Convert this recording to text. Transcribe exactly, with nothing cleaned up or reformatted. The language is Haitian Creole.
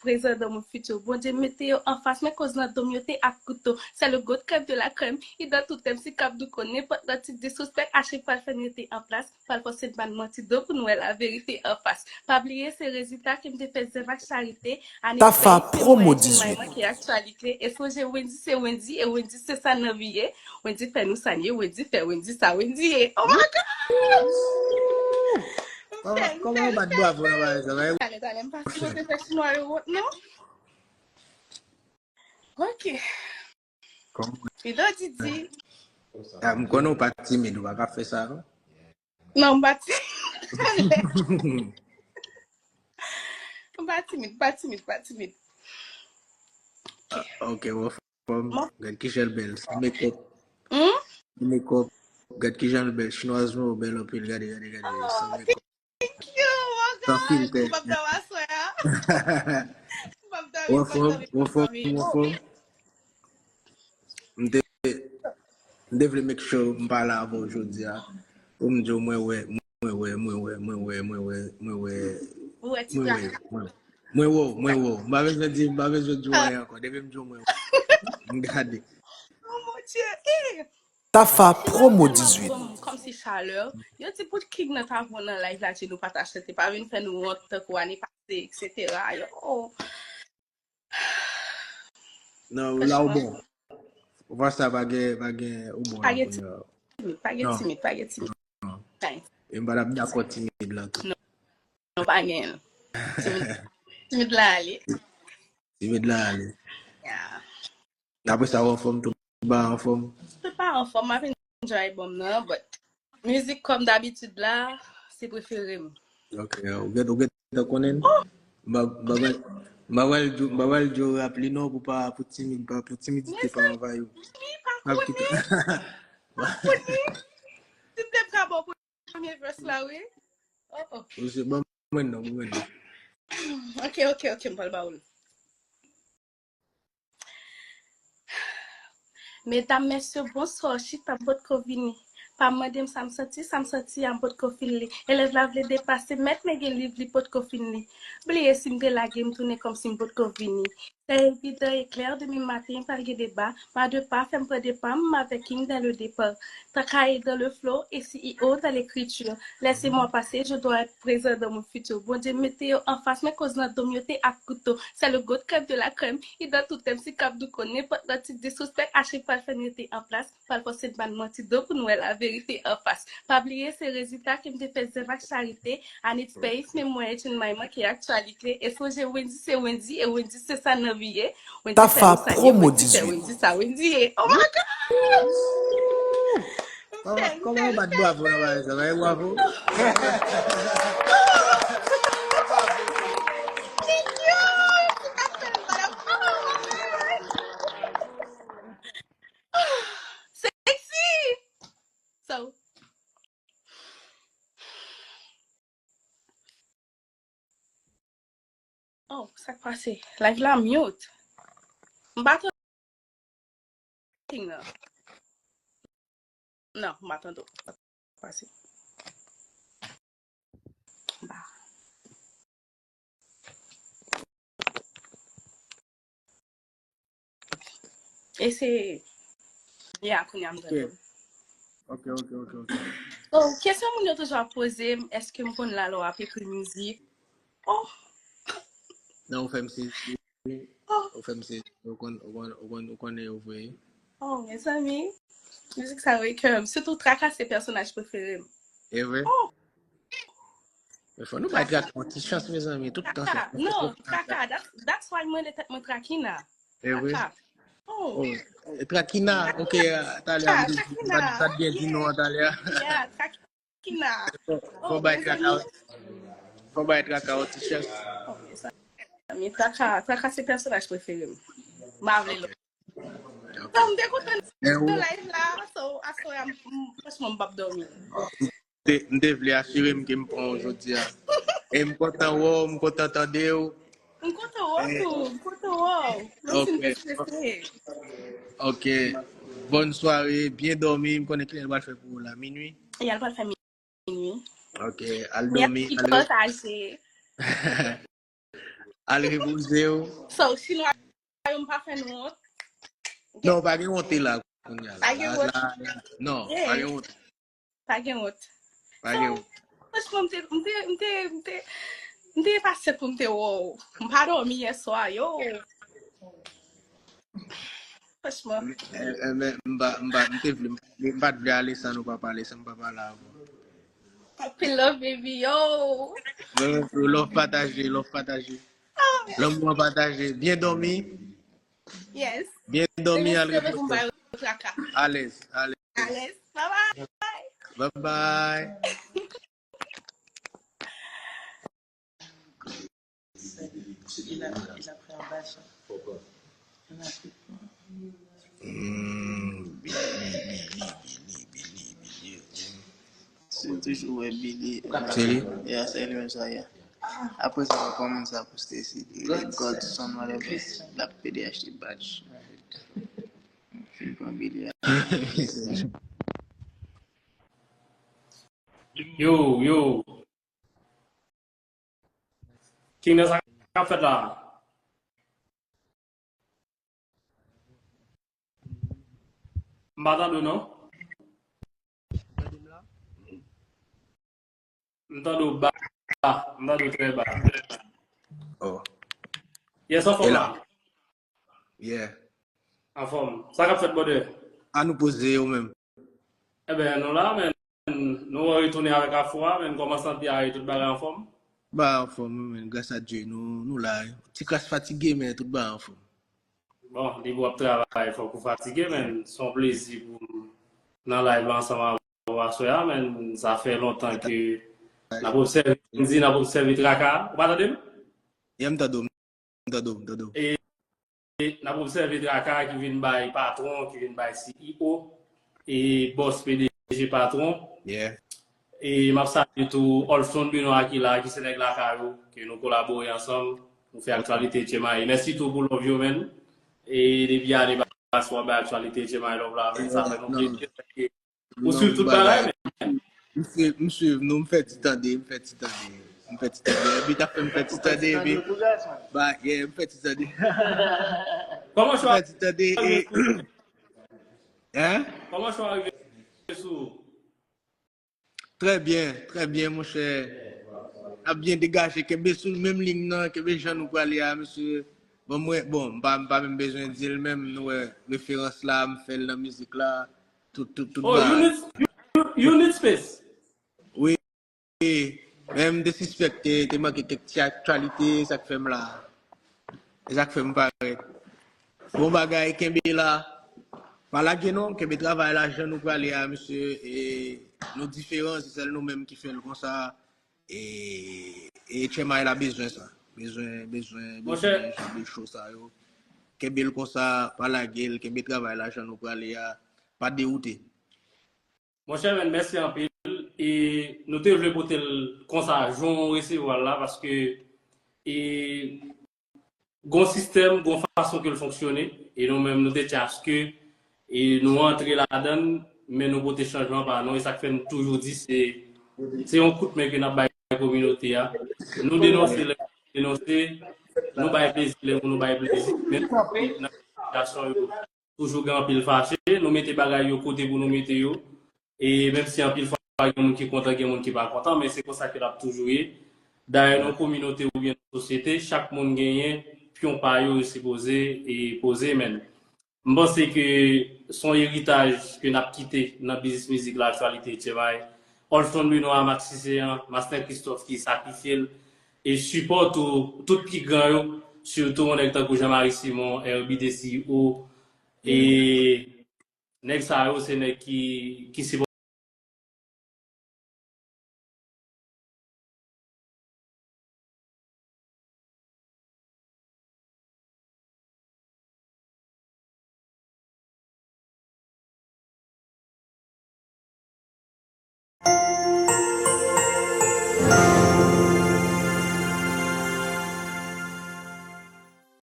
prezan dan mon fiti. Bondye mete yo anfas mwen, koz nan do m yo te ak kouto. C'est le goût crème de la crème, li dan tout tèm, si k ap dou konn nenpòt lòt tip disrespect, Achik pral fè n rete an plas, pral fòse n ban n manti do pou n wè laverite anfas. Pa bliye se rezilta ke m te fè zèv ak charite. Tafa promo dizuit. Mwen ki aktyalite, e sonje Wendy se Wendy, e Wendy se sa n anvi ye. Wendy fè nou sa n ye, Wendy fè Wendy sa Wendy ye. Oh my God! Kòman, kòman w bat bravo nan bagay sa? Talè, talè, m pa sipoze fè chinwa yo wont, non? Ok. Kòman? Edo Didi. Ah, m konnen w pa timid, ou pa ka fè sa, non? Non, m pa timid. M pa timid, pa timid, pa timid. Ah, ok, w anfòm. Gad kijan l bèl. San mekòp. Hmm? San mekòp. Gad kijan l bèl. Chinwaz mwen bèl anpil. Gade, gade, gade. San mekòp. Thank you, oh my God. San filtè. M p ap dòmi aswè a. M p ap dòmi, m p ap dòmi, m p ap dòmi. Ou anfòm, ou anfòm, ou anfòm. M te, m te vle make sure m pale avè w jodi a. Pou m di w mwen wè, mwen wè, mwen wè, mwen wè, mwen wè, mwen wè. Ou wè ti mwen wè, mwen wè. Mwen wè w, mwen wè w. M pa bezwen di, m pa bezwen di w anyen ankò. Depi m di w mwen wè w. M gade. Oh mon Dieu, eh! Tafa promo dizuit. Kòmsi chalè. Yo di pou King nan ta voye nan live la, di nou pa ta chante, pa vin fè nou wont tankou ane pase, et cetera. Yo. Non, la ou bon. Ou pa sa pa gen, pa gen ou bon la kounye a. Pa gen timid, pa gen timid, pa gen timid. Non. E m pa t ap dakò timid la tou. Non, non, pa gen. Timid, timid la ale. Timid la ale. Yeah. Apre sa, ou anfòm tou, ba anfòm. Tout pa anfòm, m ap enjoy album nan, but mizik kòm dabitid la, se prefere m. Ok, ou gen, ou gentan konnen? M pa, m pa pral, m pa pral di w, m pa pral di w rap li non, pou pa, pou timid, pa, pou timidite pa anvayi w. Mezanmi, pa konnen, pa konnen. Si m te ka ba w premye verse la, wi. Oh, oh. Ou se ban mwen non, ban mwen non. Ok, ok, ok, m pral ba w l. Medam, mesye, bonswa, chita m potko vini. Pa mande m sa m santi, sa m santi a m potko fin li. Elèv la vle depase mèt, men gen liv li potko fin li. Bliye si m te lage m tounen kòmsi m potko vini. C'est évident et clair, demen maten pral gen deba. Pas de pas, fè m pran de pa m avèk King dans le départ. Traka est dans le flow et C E O dans l'écriture. Laissez-moi passer, je dois être présent dans mon futur. Bondye mete yo anfas mwen, koz nan do m yo te ak kouto. C'est le goût crème de la crème, li dan tout tèm, si k ap dou konn nenpòt lòt tip disrespect, Achik pral fè n rete an plas, pral fòse n ban n manti do pou n wè laverite anfas. Pa bliye se rezilta ke m te fè zèv ak charite, Anit Space, men mwen etid may manke aktyalite, e sonje Wendy se Wendy, e Wendy se sa n anvi ye. Tafa promo dizuit. Wendy sa Wendy ye. Oh my God! Kòman, kòman w bat bravo nan bagay sa? Bay bravo. Sexy! So, oh, sa k pase? Live la mute. M pa tande. Non, m pa tande w. Pase. Ba. Eseye. Ya, kounye a m tande w. Ok, ok, ok, ok. So, kesyon moun yo toujou ap poze m, èske m konn la lè w ap ekri mizik? Oh! Non, ou fè m sezi. Oh! Ou fè m sezi. Ou konn, ou konn, ou konn, ou konnen yo vre. Oh, mezanmi. Mizik sa yo e kè m. Sitou Traka se pèsonaj prefere m. E vre? Oh! Men fò nou bay Traka yon ti chans, mezanmi. Tout tan se Traka. Non, Traka. That's, that's why mwen rele tèt mwen Trakina. E vre? Traka. Oh. Oh. E Trakina, ok, talè a m te di, m pa t byen di non an talè a. Yeah, Trakina. Fò, fò bay Traka, fò bay Traka yon ti chans. Oh, mezanmi. Traka, Traka se pèsonaj prefere m. M pa vle lòt. So, m te kontan nan live la, so, aswè a, m, m, franchman, m p ap dòmi. Te, m te vle asire m ke m pran w jodi a. E m kontan wè w, m kontan tande w. M kontan wè w tou, m kontan wè w. Menm si m te strese. Ok. Bòn sware, byen dòmi. M konnen kilè l pral fè pou ou la, minui? Ya, l pral fè minui. Ok, al dòmi. Mèsi, pataje. Al repoze w. So, chinwa yo, m pa fè nou wont. Ok? Non, pa gen wonte la kounye a la. Pa gen wont. Non, pa gen wont. Pa gen wont. Pa gen wont. Franchman, m te, m te, m te, m te, m te efase pou m te wè w. M pa dòmi yè swa, yo. Franchman. Eh, eh, men, m pa, m pa, m te vle, m pa t vle ale san nou pa pale, san m pa pale avè w. Anpil love, baby, yo. Love pataje, love pataje. Lanmou an pataje. Byen dòmi. Yes. Byen dòmi, al repoze. Alèz, alèz. Alèz. Bye bye. Bye bye. Il a, il a pris un bâton. Mm, Billy, Billy, Billy, Billy, Billy. Se toujou wè Billy. Se li? Ya, se li menm sa, ya. Apre sa, w kòmanse a poste si li Godson, whatever. L ap pede achte badge. Fin pran Billy a. Yo, yo. King, nan sa k ap fèt la? M pa tande w, non. M tande w ba. M tande w trè ba. Oh. Yes, anfòm la. Yeah. Anfòm. Sa k ap fèt, brother? A nou poze yo menm. Eben, nou la, men. Nou retounen avèk afro a, men kòman sante a ye, tout bagay anfòm? Bagay anfòm, wi, men, gras a Dye, nou, nou la. Ti kras fatige, men tout bagay anfòm. Bon, depi w ap travay, fòk ou fatige, men se yon plezi pou m nan live la ansanm avè w aswè a, men sa fè lontan ke n ap obsève, m di n ap obsève traka. Ou pa tande m? Yeah, m tande w. M tande w, m tande w. E, e n ap obsève traka ki vin bay patwon, ki vin bay C E O, e bòs P D G patwon. Yeah. E m ap salye tou Olson Benoit ki la, ki se nèg lakay ou, ke nou kolabore ansanm, nou fè aktyalite Tchemaye. Mèsi tou pou love yo, man. E depi ane pase w ap bay aktyalite Tchemaye love la, man. Sa fè nou plezi. Ou swiv tout bagay, men. M swiv, m swiv nou, m fè ti tande, m fè ti tande. M fè ti tande, epi t ap fè m fè ti tande, epi. Ba, yeah, m fè ti tande. Kòman chwa? M fè ti tande, e. Hein? Kòman chwa rive sou? Trè byen, trè byen, monchè. N ap byen degaje, kenbe sou menm liy nan, kenbe jan nou prale a, mesye. Bon, mwen, bon, m pa, m pa menm bezwen di l menm, nou wè referans la, m fè l nan mizik la. Tout, tout, tout bagay. Oh, you need, you, you need space. Wi, men m te sispèk te, te manke kèk ti aktyalite, sa k fè m la. E sa k fè m parèt. Bon bagay, kenbe la. Pa lage non, kenbe travay la, jan nou prale a, mesye, e nou diferan, se sèl nou menm ki fè l konsa. E, e Tchemaye la bezwen sa. Bezwen, bezwen, bezwen jan de cho sa yo. Kenbe l konsa, pa lage l, kenbe travay la, jan nou prale a, pa dewoute. Monchè, men, mèsi anpil. E nou te vle pote l konsa, jan w resevwa l la, paske, e, gon sistèm, gon fason ke l fonksyone, e nou menm, nou te tchaske, e nou antre ladan l, men nou pote chanjman pa nou, e sa k fè n toujou di, se, se yon kout men ke n ap bay kominote a. Nou denonse lè nou denonse, nou bay plezi lè pou nou bay plezi, men nou nan sitiyasyon yo. Toujou gen anpil fache, nou mete bagay yo kote pou nou mete yo. E menm si anpil fwa gen moun ki kontan, gen moun ki pa kontan, men se konsa ke l ap toujou ye. Dayè, nan yon kominote oubyen nan yon sosyete, chak moun genyen pyon pa yo, yo sipoze e poze, men. M panse ke se yon eritaj ke n ap kite nan biznis mizik la, aktyalite Tchemaye. Olson Benoit, Maxi Sean, Master Christophe ki sakrifye l, e sipò tou, tout pi gran yo, sitou yon nèg tankou Jean Marie Simon, R B D C E O, e nèg sa yo se nèg ki, ki sipòte